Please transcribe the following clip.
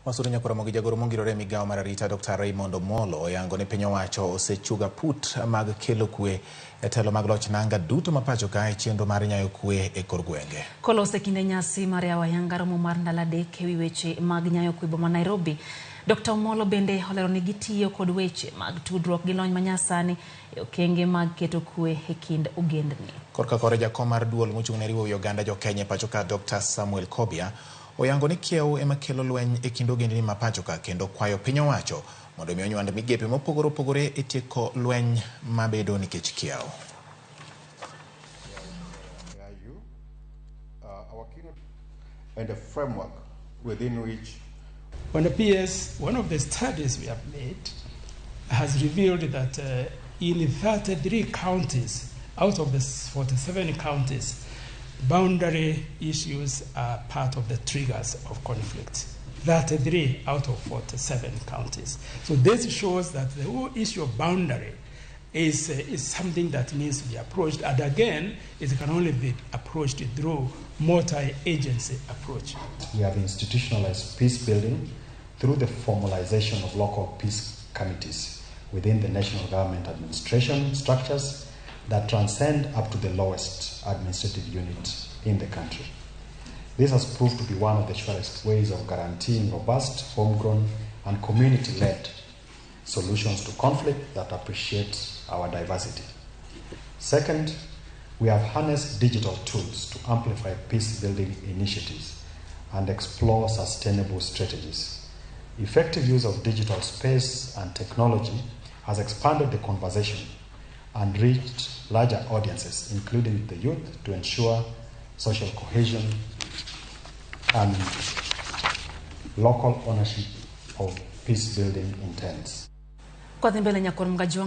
Wasudo nyakwar Ramogi jagoro mongirore e migawo mar arita Dr. Raymond Omolo oyango ni piny owacho osechuogo aput mag kelo kwe e telo mag loch nanga duto ma pacho ka e chenro mar nyayo kwe e kor gwenge. Koloso e kinde nyasi mar yawo ayanga romo mar ndalo 3 ewi weche mag nyayo kwe boma Nairobi, Dr. Omolo bende olero ni gitiyo kod weche mag tudruok gi lony manyasani e okenge mag keto kwe e kind ogendni. Korka kore jakom mar duol mochung' ne riwo wi oganda jo Kenya e pacho ka Dr. Samuel Kobia oyango ni kiew ema kelo lweny e kind ogendni ma pacho ka kendo kwayo piny owacho mondo mi onywand migepe mopogore opogore e tieko lweny mabedo nikech kiew. And a framework within which On the PS, one of the studies we have made has revealed that in 33 counties out of the 47 counties, boundary issues are part of the triggers of conflict. 33 out of 47 counties. So this shows that the whole issue of boundary is something that needs to be approached. And again, it can only be approached through multi-agency approach. We have institutionalized peace building through the formalization of local peace committees within the national government administration structures that transcend up to the lowest administrative unit in the country. This has proved to be one of the surest ways of guaranteeing robust, homegrown, and community-led solutions to conflict that appreciate our diversity. Second, we have harnessed digital tools to amplify peace-building initiatives and explore sustainable strategies. Effective use of digital space and technology has expanded the conversation and reached larger audiences, including the youth, to ensure social cohesion and local ownership of peace-building intents. Kwadhi mbele nyakwar Mgajwang'